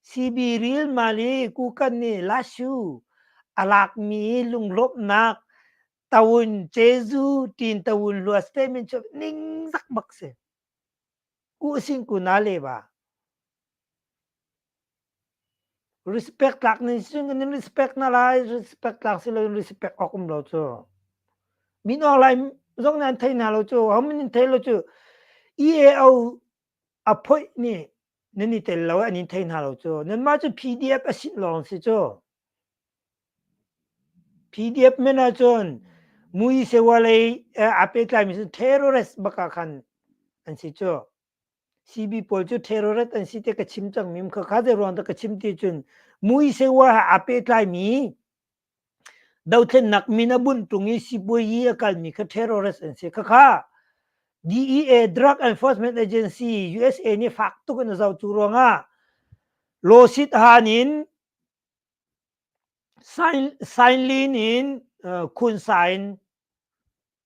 CB rilmal i Kukan nih Lashu a lakmi lunglawmhnak tawun Jezu ṭin tawun lua statement cu ningzak bak si. Ku sing ku na le ba. Respect tlak ning sing in respect na lai, respect tlak si lo in respect awk um lo cu. Min awk lai zong nan thei hna lo cu, homin in thei lo cu. EAO a phoih nih nan i tel lo an in thei hna lo cu nanmah cu PDF a sit lawng si cu PDF men ahcun mui sewa lei aa pehtlaimi cu terrorist bak ah khan an si cu CB pawl cu terrorist an si te ka chim cang mi kha kha zei ruang dah ka chim ti cun mui sewa he aa pehtlaimi Dothlennak min a bunh ṭung i sipuazi a kalmi kha terrorist an si. Khakha DEA Drug Enforcement Agency USA nih fak tuk in a zoh cu ruangah lawsit han in Sainlin in Khunsa in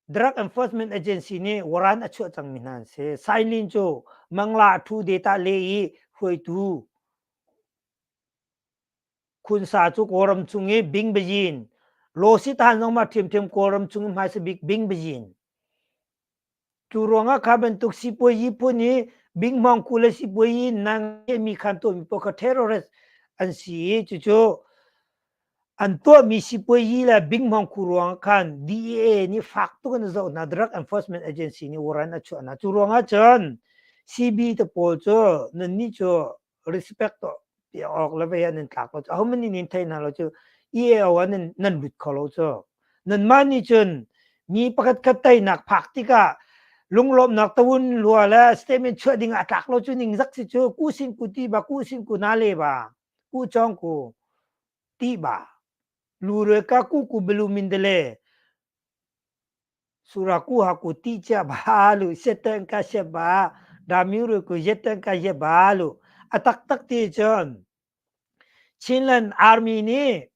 Drug Enforcement Agency nih waran a chuah cangmi hna an si. Sainlin cu Mangla Thu Data le i hruaitu Khunsa cu Kawlram chung i Bingbayin, Lawsitan zong mah ṭhiamṭhiam Kawlram chung i hmaisa bik Bingbayin. Cu ruangah kha bantuk sipuazi phun i Bingmawngku le sipuazi nang mi khan tuahmi paoh kha terrorist an si i cucu an tuahmi sipuazi le Bingmawngku ruangah khan DEA nih fak tuk in a zoh hna Drug Enforcement Agency nih warrant a chuah hna. Cu ruangah cun CB te pawl cu nannih cu respect to ti awk le vei ah nan tlak lo cu ahohmanh nih nin thei hna lo cu EAO ah nan nan lut kho lo cu nanmah nih cun mi pakhat khat teinak phak tikah lunglawmhnak tawun lua le statement chuah ding ah tlak lo cu ningzak si cu ku sin ku ti ba ku sin ku na le ba ku chong ku ti ba lu re ka ku ku belu min de le Suraku haku ti cia ba lu setan ka she ba damiru ku yetan ka ye ba lu. A taktak ti cun Chinland Army nih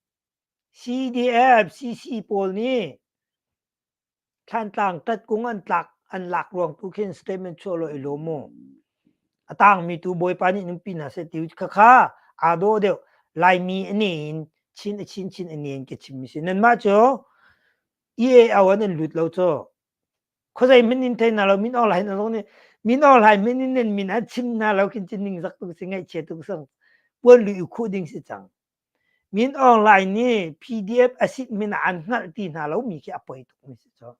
CDF, CC pawl nih Thlantlang tatkung an tlak an lak ruang tu khin statement chuah law i lawm mu. A tangmi tu Bawipa nih nunpi hna seh ti khakha aa dawh deuh. Laimi a ne in Chin a chin chin a ne in ka chimmi si. Nanmah cu EAO an in lut lo cu. Khuazei min in thei hna lo min Aung Hlaing zong nih min Aung Hlaing min in nan min an chim hna lo khin cun ningzak tuk si ngaihchia tuk sang puan lu i khuh ding si cang. Min Aung Hlaing nih PDF a sit min ah an hngalh ti hna lo mi khi a poi tuk mi si cu.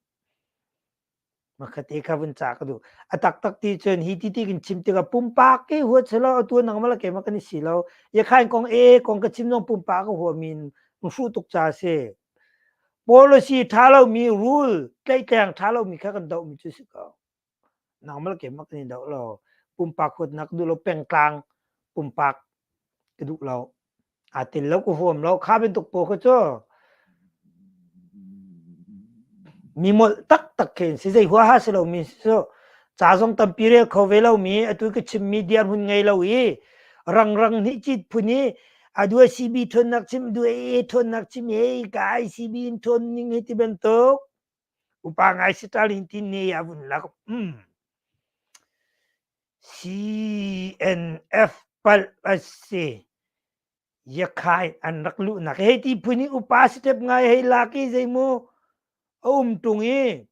Makhate kha vun ca ka duh. A taktak ti cun hi ti ti kan chim tikah pumpak ke huat si lo atu nangmah le keimah kan i si lo. Yakhain kong e kong ka chim zong pumpak ka huah mi hruh tuk ca si. Policy ṭha lomi rule tlaihtleng ṭha lomi kha kan dohmi cu si ko. Nangmah le keimah kan i doh lo. Pumpak huatnak duh lo pengtlang pumpak ka duh lo. Aa tel lo ka huam lo. Kha bantuk pawl kha cu mi molh taktak khi an si. Zei huaha si lomi cu ca zong tampi rel kho ve lomi atu ka chimmi dirhmun ngei lo i rangrang nih cit phun i adu CB ṭhawnnak chim du AA ṭhawnnak chim hei ka ICB in ṭhawn ning hi ti bantuk upa ngai Stalin ti ne a vun lak CNF palh a si yakhai an rak luhnak hei ti phun i upa step ngai hei lak i zeimu a um tung i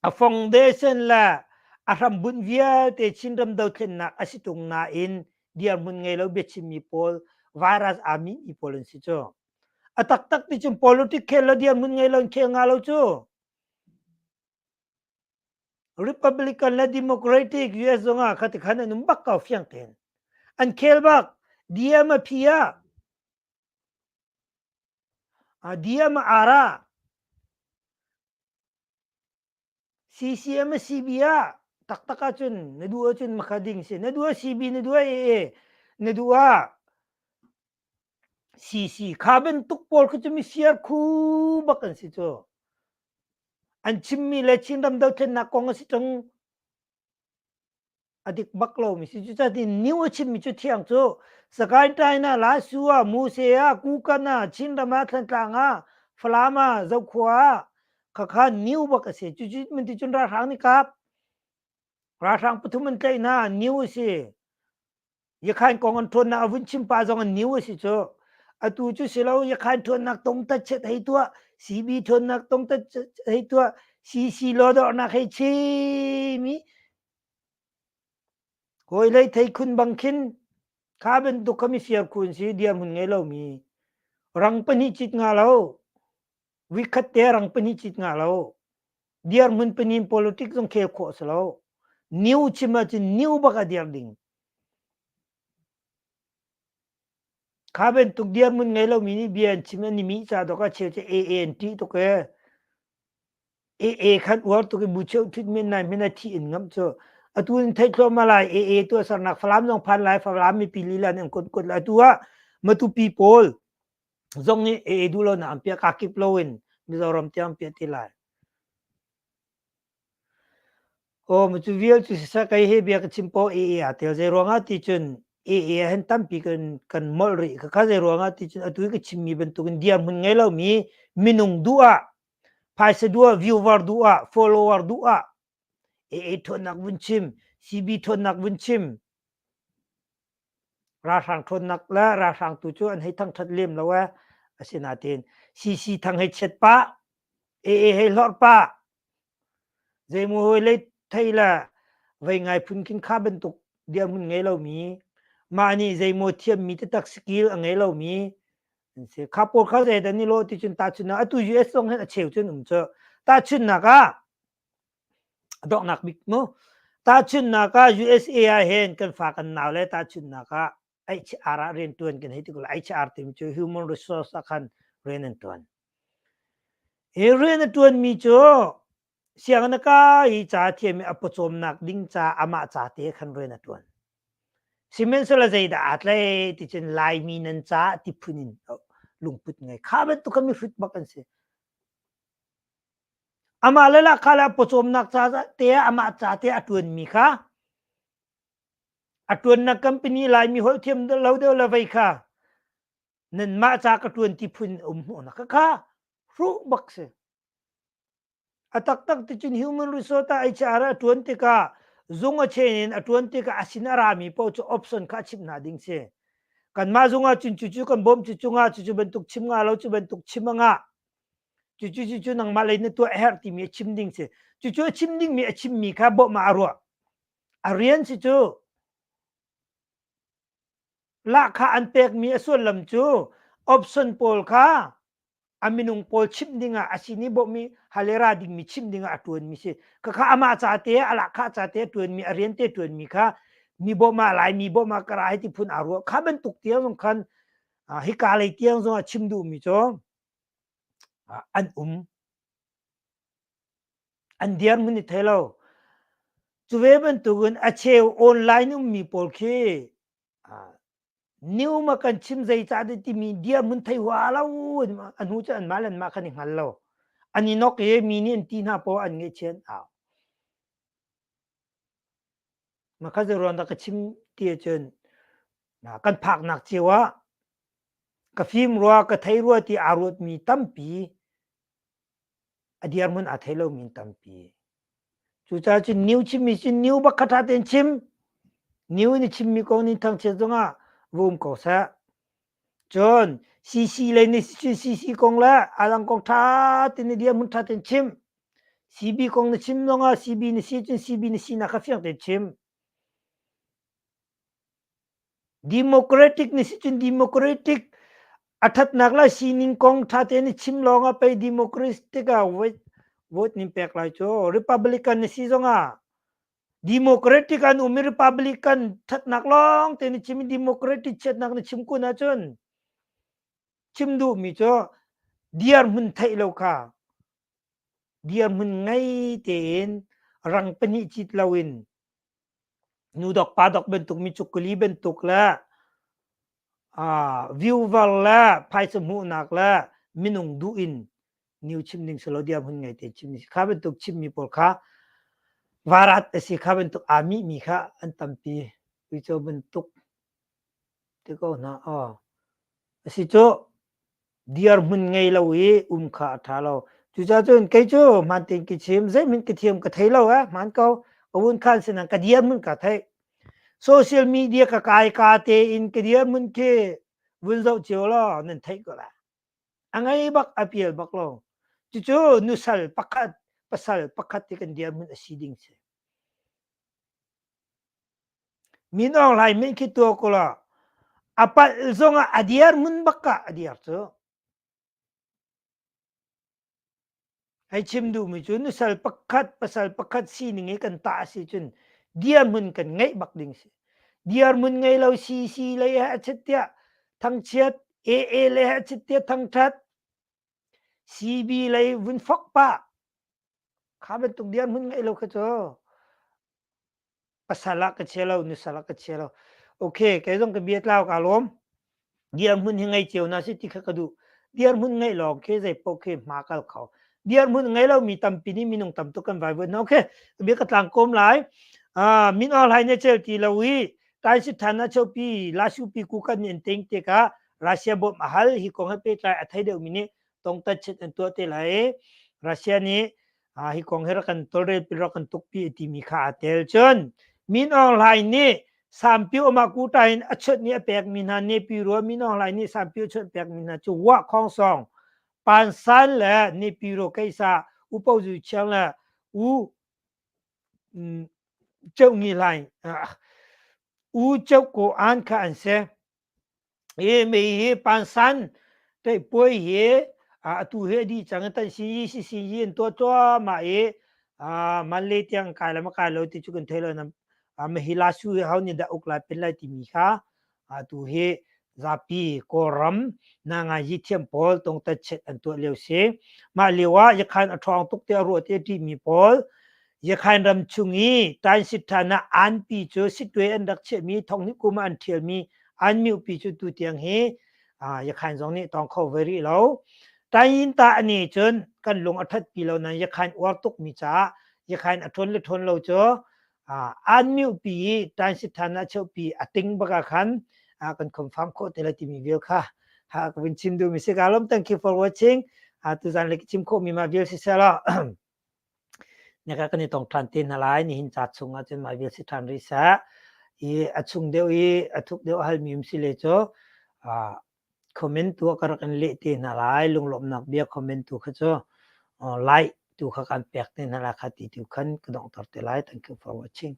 A foundation le a hrambunh vialte Chinram dothlennak a si tung nain dirhmun ngei lo biachimmi pawl virus aa mihmi pawl an si cu. A taktak ti cun politic khel lo dirhmun ngei lo in khel nga lo cu. Republican le Democratic US zong ah khati khan an um bak ko fiang tein. An khel bak. DM a phi ah DM a ar ah CCM a CB ah taktak ahcun na duh ahcun makha ding si. Na duh ah CB, na duh ah AA, na duh ah CC. Kha bantuk pawl khi cu misiar khu bak an si cu. An chimmi le Chinram dothlennak kong a si ṭung. A dik bak lomi si. Cucaah new a chimmi cu thiang cu Sagaing ah, Lasu ah, Muse ah, Kukan ah, Chinram ah, Thlantlang ah, Falam ah, Zokhua ah khakha new bak a si. Cucu mun ti cun ralhrang nih kap. Ralhrang pathum an tlaih hna new a si. Yakhain kong an ṭhawnnak a vun chim pa zong an new a si cu. Atu cu si lo Yakhain ṭhawnnak tong tat chet hei tuah, CB ṭhawnnak tong tat hei tuah, CC lawdawrnak hei chim i hawilei thei khun bang khin kha bantuk kha mifir khun si dirhmun ngei lomi rang pahnih cit nga lo vikhat te rang pahnih cit nga lo dirhmun pahnih politic zong khel khawh si lo new chim ahcun new bak a dir ding kha bantuk dirhmun ngei lomi nih bia an chim an i mih ca dok a cheu cu AA an ṭih tuk ee AA khan uar tuk i bu cheu thut men nai men a thi in ngam cu atu in theih thluahmah lai AA tuahsernak Falam zong phan lai Falam mipi lila nih an kut kut lai atu ah Matupi pawl zong nih AA duh lo nak an piah kakip lo in Mizoram tiang piah ti lai Aw mu cu vial cu siseh kei he bia ka chim paoh AA aa tel. Zei ruangah ti cun AA ah hin tampi kan kan molh rih. Khakha zei ruangah ti cun atu i ka chimmi bantukin dirhmun ngei lomi minung duh ah phaisa duh ah viewer duh ah follower duh ah AA ṭhawnnak vun chim CB ṭhawnnak vun chim ralhrang ṭhawnnak le ralhrang tu cu an hei thangṭhat lem lo ee asinain CC thang hei chiat pah AA hei hlorh pah Zeimaw hawi lei thei le vei ngai phun khin kha bantuk dirhmun ngei lomi, mah nih zeimaw thiammi taktak skill a ngei lomi an si. Kha pawl kha zeidah an i lawh ti cun tahchunhnak atu US zong hin a cheu cun um cu. Tahchunhnak ah a donghnak bik mu. Tahchunhnak ah USA ah hin kan fa kan nau le tahchunhnak ah HR ah riantuan kan hei ti ko lai. HR timi cu human resource ah khan rian an tuan. Hi rian a ṭuanmi cu sianginn a kai i ca a thiam i a pawcawmnak ding ca amah ca te khan rian a ṭuan. Sihmanhsehlaw zeidah aa tlaih ti cun Laimi nan caah ti phun in lungput ngei. Kha bantuk kha mihrut bak an si. Amah le lahkhah le a pawcawmnak ca te ah amah ca te a ṭuanmi kha. A ṭuannak company Laimi holh thiam lo deuh le vei kha nanmah ca ka ṭuan ti phun um hnawhnak kha kha hruh bak si. A taktak ti cun human resource ah HR a ṭuan tikah zung a chain in a ṭuan tikah a sin a rami paoh cu option kha a chimh hna ding si. Kanmah zung ah cun cucu kan bawmh cucu nga cucu bantuk chim nga lo cu bantuk chim a ngah. Cucu cucu nangmah lei na tuah a herh timi a chim ding si. Cucu a chim dingmi a chimmi kha bawmh ah a ruah. A rian si cu lahkhah an pekmi a sullam cu option pawl kha a minung pawl chimh dingah a sin i bawmhmi halera dingmi chimh dingah a ṭuanmi si. Khakha amah ca te a lahkhah ca te a ṭuanmi a rian te ṭuanmi kha mi bawmh ah Laimi bawmh ah ka ra hei ti phun aa ruah. Kha bantuk tiang zong khan hika lei tiang zong ah chim duhmi cu an um. An dirhmun i thei lo. Cu ve bantukin a cheu online ummi pawl khi new ma kan chim zeicah dah timi dirhmun thei hua lo a hnu cu anmah le anmah khan i hngal lo. An i nok i mi nih an ti hna paoh an ngaihchiat au. Mah kha zeiruang dah ka chim ti ahcun kan phaknak cio ah ka fim rua ka thei rua ti aa ruatmi tampi a dirhmun aa thei lomi tampi. Cucaah cun new chimmi cu new bak kha ṭha tein chim. New in a chimmi kong nih thangchiat zongah va um ko seh. Cun CC lei nih cun CC kong le a dang kong ṭha tein na dirhmun ṭha tein chim. CB kong na chim zongah CB na si cun CB na sinak kha fiang tein chim. Democratic na si cun democratic a ṭhatnak le sining kong ṭha tein i chim lawng ah pei democratic ah vote nin pek lai cu. Republican na si zongah democratic an um i Republican ṭhatnak lawng tein i chim i democratic chiatnak na chim kun ahcun chim duhmi cu dirhmun theih lo kha dirhmun ngei tein rang pahnih cit loin nu dok pa dok bantuk mi cukuli bantuk le viewer le phaisa hmuhnak le minung duh in new chim ding silo dia hun ngai te chim kha bantuk chim mi pawl kha varat asi kha bantuk ami mi kha an tampi uico bantuk ti ko hna aw asi cu dirhmun ngei lo i um kha a ṭha lo. Cucaah cun kei cu hmaan tein ka chim, zeihmanh ka thiam ka thei lo eh, hmaan ko. Ka vun khan sinan ka dirhmun ka theih. Social media ka kai ka tein ka dirhmun khi vun zoh cio law nan theih ko lai. A ngei bak a pial bak lo. Cucu nusal pakhat, pasal pakhat ti kan dirhmun a si ding si. Min Aung Hlaing min khi tuah ko law a palh zongah a dirhmun bak ah a dir cu. Hei chim duhmi cu nusal pakhat pasal pakhat sining i kan tah a si cun dirhmun kan ngeih bak ding si. Dirhmun ngei lo CC lei he a chit tiah thangchiat, AA lei he a chit tiah thangthat, CB lei vun fok pah kha bantuk dirhmun ngeih lo kha cu pasal ah ka chia lo nusal ah ka chia lo okay kei zong ka bia tlau ka lawm dirhmun hi ngei cio na si ti kha ka duh dirhmun ngeih lawng khi zei paoh khi hma kal kho dirhmun ngei lo mi tampi nih minung tam tuk kan vai vun okay bia ka tlang kom lai min aw hlai ne chel ti lo i tai si than a chopi la su pi ku kan in ting te ka Russia bom a hal hi kong he pehtlai a thei deuh mi nih tongtat chit an tuah te lai Russia nih hi kong hi rak kan tolrel pi rak kan tukpi a timi kha aa tel. Cun Min Aung Hlaing nih Sampiu amah kuta in a chunh nih a pekmi hna Nepi rua Min Aung Hlaing nih Sampiu chunh pekmi hna cu Wah Khong Song, Pan San le Nepi ro Keisa U Po Zu Chiang le U Ceu Ngi Hlaing U Ceu Ko An kha an si. Hi mei hi pansan puai hi atu hi a dih cang i tan si si si an tuah cuahmah i Malay tiang kai le ma kai lo ti cu kan thei lo na mahi lasu hi ho nih dah uk lai pen lai timi kha atu hi zapi Kawlram nangayi thiam pawl tongtat chet an tuah lio si. Mah lio ah Yakhan a ṭhawng tuk tiah ruah ti a ṭihmi pawl Yakhan ram chung i Tainsitthan ah anpi cu sitwe an rak chiahmi thonghnih kum ah an ṭhialmi an miupi cu tutiang hi Yakhan zong nih tawng kho ve rih lo. Tayin ta ani cun kan lung a ṭhatpi lo nain Yakhan uar tukmi caah Yakhan a ṭhawn le ṭhawn lo cu. An mute pi i transit than ah cheupi a ting bak ah khan kan confirm khawh te lai timi vial kha ha ka vun chim duhmi si. Ka lawm. Thank you for watching. Tuzan le chim khawh mi ma vial si seh law naka kan i tong ṭhan te hna lai. Nihin ca chung ah cun mah vial si ṭhan rih seh i a chung deuh i a thuk deuh halmi um si le cu comment tu ka rak in leh te hna lai. Lunglawmhnak bia comment tu kha cu like tu kha kan pek te hna lai kha ti tu khan ka donghter te lai. Thank you for watching.